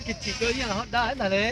Tsis tsim dua ib yam ho dab ntag li.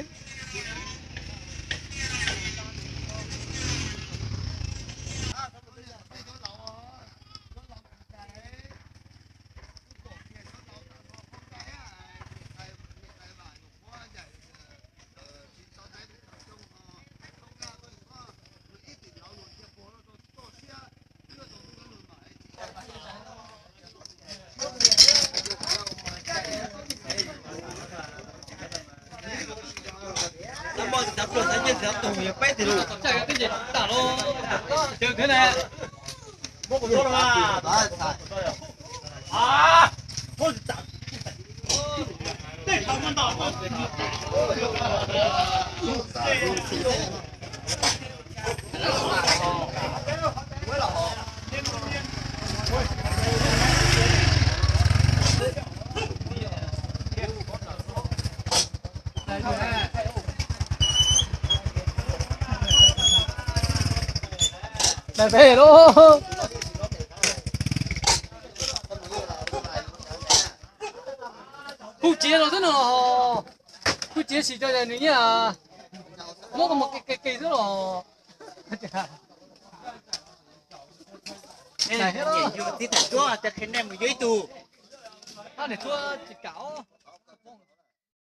Daim pem lauj. Kuj txiav los xwb no, kuj txiav sim tso nws nyiaj, muab koj mus qis qis xwb los. Tib tham cuab, qhia nej mus yuav ib tug. Ab, niam cuab tsis kam os.